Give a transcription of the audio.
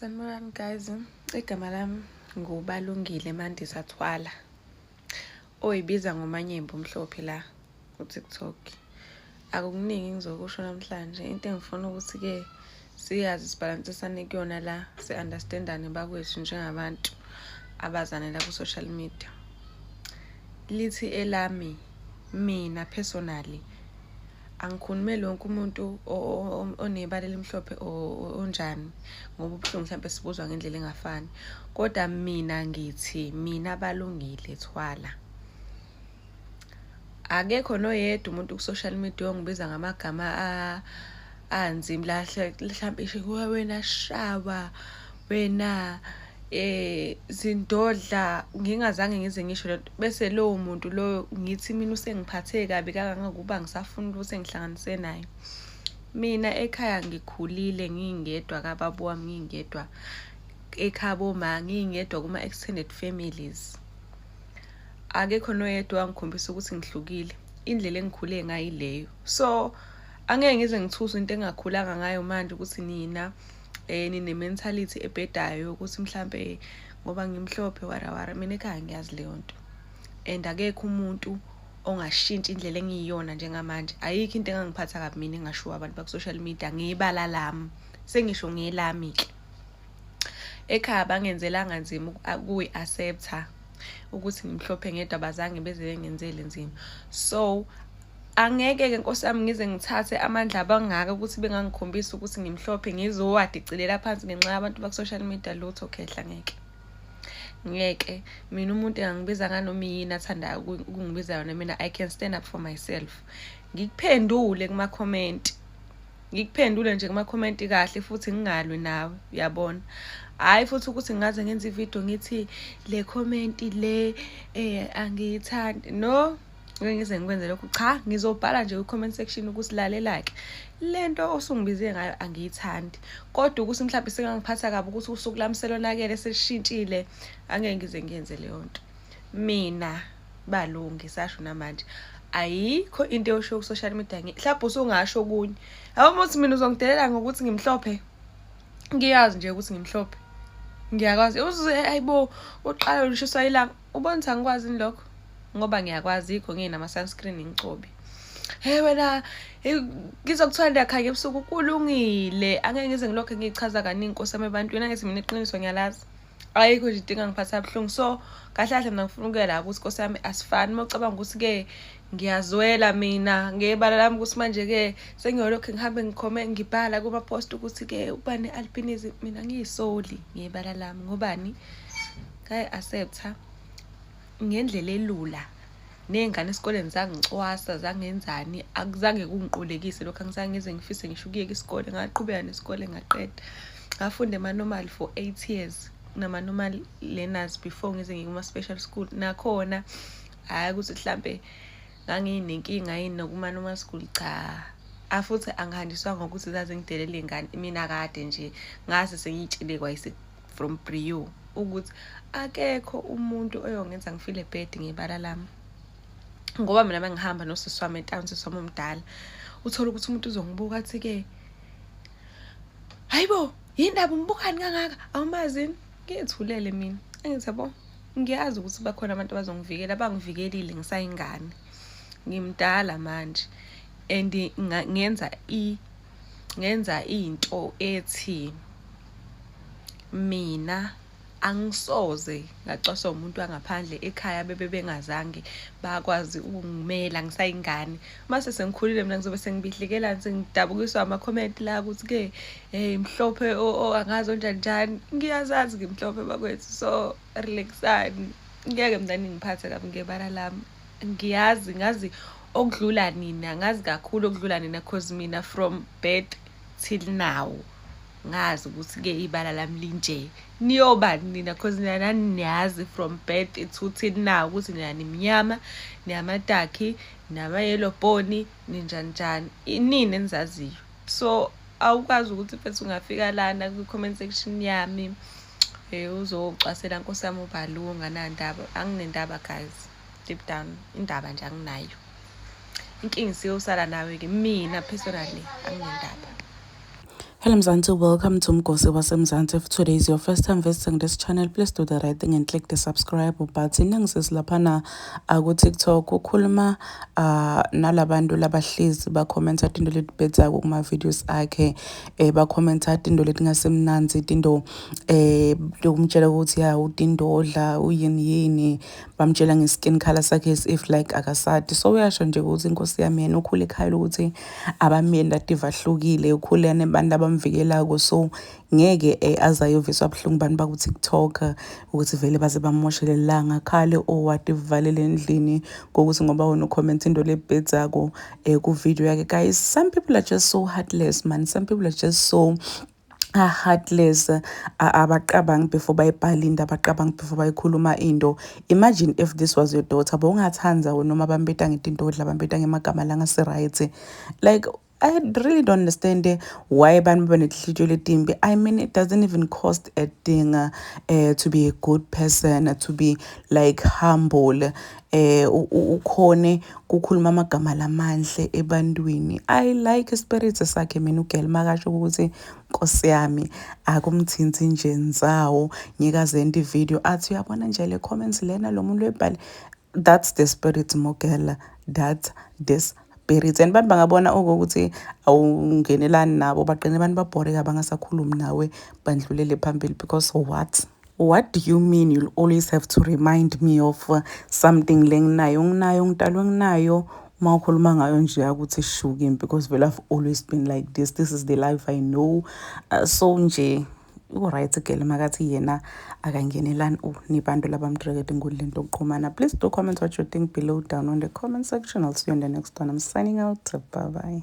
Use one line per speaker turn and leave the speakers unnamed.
Sanibonani guys, igama lami nguBalungile Mandisa Thwala, oyibiza ngoManyembu omhlophe la ku-TikTok. Akukuningi engizokusho namhlanje, into engifuna ukuthi-ke siyazi sibhalansisane kuyona la, si-understand-ane bakwethu njengabantu abazane la ku-social media. Lithi elami mina personally angikhulumeli wonke umuntu onebala elimhlophe onjani ngoba ubuhlungu mhlawumbe sibuzwa ngendlela engafani, kodwa mina ngithi mina Balungile Thwala, akekho noyedwa umuntu ku-social media ongibiza ngamagama anzima la, mhlawumbe isho wena shawa, wena zindodla, ngingazange ngize ngisho lento, bese lowo muntu loyo ngithi mina usengiphathe kabi kangangokuba ngisafuna ukuthi ngihlanganise naye. Mina ekhaya ngikhulile ngingedwa kababa wami, ngingedwa ekhabo ma, ngingedwa kuma-extended families. Akekho noyedwa wangikhombisa ukuthi ngihlukile, indlela engikhule ngayo ileyo. So angeke ngize ngithuse into engakhulanga ngayo manje ukuthi nina nine-mentality ebhedayo ukuthi mhlampe ngoba ngimhlophe warawara. Mina ekhaya ngiyazi leyo nto, and akekho umuntu ongashintsha indlela engiyiyona njengamanje. Ayikho into engangiphatha kabi mina engashiwo abantu baku-social media ngebala lami, sengisho ngelami-ke. Ekhaya bangenzelanga nzima ukuyi-accept-a ukuthi ngimhlophe ngedwa, abazange beze bengenzele nzima. So angeke-ke nkosi yami ngize ngithathe amandla abangaka ukuthi bengangikhombisa ukuthi ngimhlophe, ngizowadicilela phansi ngenxa yabantu baku-social media. Lutho khehla, ngeke ngeke. Mina umuntu engangibiza nganoma yini athandayo ukungibiza yona, mina I can stand up for myself, ngikuphendule kuma-comment, ngikuphendule nje kuma-comment kahle futhi ngingalwi nawe, uyabona. Hhayi futhi ukuthi ngingaze ngenze ividiyo ngithi le comment le angiyithandi, no, ngeke ngize ngikwenze lokho. Cha, ngizobhala nje kwi-comment section ukuthi lalela-ke, le nto osungibize ngayo angiyithandi, kodwa ukuthi mhlawumbe sengangiphatha kabi ukuthi usuku lami selonakele, selishintshile, angeke ngize ngiyenze leyo nto. Mina Balungi sasho namanje, ayikho into eyoshiwo ku-social media, mhlawumbe usungasho okunye yabo, uma uthi mina uzongidelela ngokuthi ngimhlophe, ngiyazi nje ukuthi ngimhlophe, ngiyakwazi. Uze ayibo uqala ushiswa ilanga, ubona ukuthi angikwazi yini lokho, ngoba ngiyakwazi, yikho nginama-sunscreen ngicobe. Hey wena, ngizokuthiwa ndiyakhanya ebusuku, kulungile, angeke ngize ngilokhu ngiyichaza kaningi nkosi yami ebantwini. Angithi mina iqiniso ngiyalazi, ayikho nje into engangiphatha kabuhlungu. So kahle kahle mina ngifuna ukuya la ukuthi nkosi yami asifani. Uma ucabanga ukuthi-ke ngiyazwela mina ngebala lami ukuthi manje-ke sengiyolokhu ngihambe ngikhome ngibhala kuma-post ukuthi-ke uba ne-albinism, mina ngiyisoli ngebala lami ngobani ngayi-accept-a ngendlela elula. Ney'ngane esikoleni zangicwasa, zangenzani, akuzange kungiqulekise lokho, angizange ngize ngifise ngisho ukuyeka isikole. Ngaqhubeka nesikole ngaqeda, ngafunda ema-normal for 8 years nama-normal learners before ngize ngiye kuma-special school. Nakhona hhayi ukuthi hlampe nganginenkinga yini nokuma-normal school, cha, afuthi angihanjiswanga ngokuthi zaze ngidelele iy'ngane. Mina kade nje ngase sengiyitshele kwayise from brio ukuthi akekho umuntu oyongenza ngifile bad ngebala lami, ngoba mina mengihamba nosisi wami etown, sisi wami omdala, uthole ukuthi umuntu uzongibuka athi-ke, hayibo, yindaba umbukani kangaka, awumazini? Ngiyethulele mina, angithi yabo, ngiyazi ukuthi bakhona abantu abazongivikela, bangivikelile ngisayingane, ngimdala manje and ngenza into ethi mina angisoze ngacwaswa umuntu wangaphandle ekhaya bebe bengazange bakwazi ukungimela ngisayingane. Mase sengikhulile mina ngizobe sengibihlikela, sengidabukiswa ama-comment la ukuthi-ke hey mhlophe angazi onjani njani. Ngiyazazi ngimhlophe bakwethu, so relaxani, ngeke mina ningiphathe kabi ngebala lami. Ngiyazi, ngazi okudlula nina, ngazi kakhulu okudlula nina, cause mina from birth till now ngazi ukuthi-ke ibala lami linje. Niyobani nina? Cause nina nani niyazi from birth to till now ukuthi nina nimnyama, niyamadakhi, nama-yellow bone, ninjani njani, inini enizaziyo. So awukwazi ukuthi mfethu ungafika lana kwi-comment section yami uzocwasela nkosi yami uBalunga nandaba. Anginendaba guys, deep down indaba nje anginayo, inkinga isiyosala nawe-ke. Mina personally anginendaba.
Hello Mzansi, welcome to Mgosi waseMzansi. If today is your first time visiting this channel, please do the right thing and click the subscribe button. Nangisilaphana ku TikTok ukhuluma nalabantu labahlezi bakhomenta tinto letibhedzako kuma videos akhe, bakhomenta tinto letingasemnandzi, tinto lokumtshela ukuthi ya utindodla, uyini yini, bamtshela nge-skin color sakhe as if like akasadi. So uyasho nje ukuthi inkosi yami, yena ukhule ekhaya ukuthi abamyeni lativa ahlukile, ukhule nebantu abamvikelako, so ngeke aze ayoviswa buhlungu bantu baku-TikTok ukuthi vele baze bamoshele langa khale owativalele endlini ngokuthi ngoba wena ucomment into lebhedzako ku-video yakhe. Guys, some people are just so heartless, man. Some people are just so heartless. Abaqabangi before bayibhala into, abaqabangi before bayikhuluma into. Imagine if this was your daughter, bowungathanda wena noma bambita ngetintodla, bambita ngemagama langasi-right? Like, I really don't understand why abantu babe nenhliziyo letimbi. I mean, it doesn't even cost a thing to be a good person, to be like humble, ukhone kukhuluma amagama lamanhle ebantwini. I like spirit sakhe mina ugirl makasho ukuthi Nkosi yami akumthinti nje ndzawo, ngikaze video athi uyabona nje le comments lena lo muntu oyibhale. That's the spirit, mogela, that's this spirit. And bantu bangabona okokuthi awungenelani nabo, bagcine abantu babhoreka, bangasakhulumi nawe, bandlulele phambili, because what do you mean you'll always have to remind me of something lenginayo, nginayo, ngidalwe nginayo? Uma ukhuluma ngayo nje ukuthi shuki, because vele I've always been like this. This is the life I know. So nje u-right girl makathi yena akangenelani nibantu labamdrekete enkundleni yokuxhumana. Please do comment what you think below down on the comment section. I'll see you in the next one. I'm signing out. Bye bye.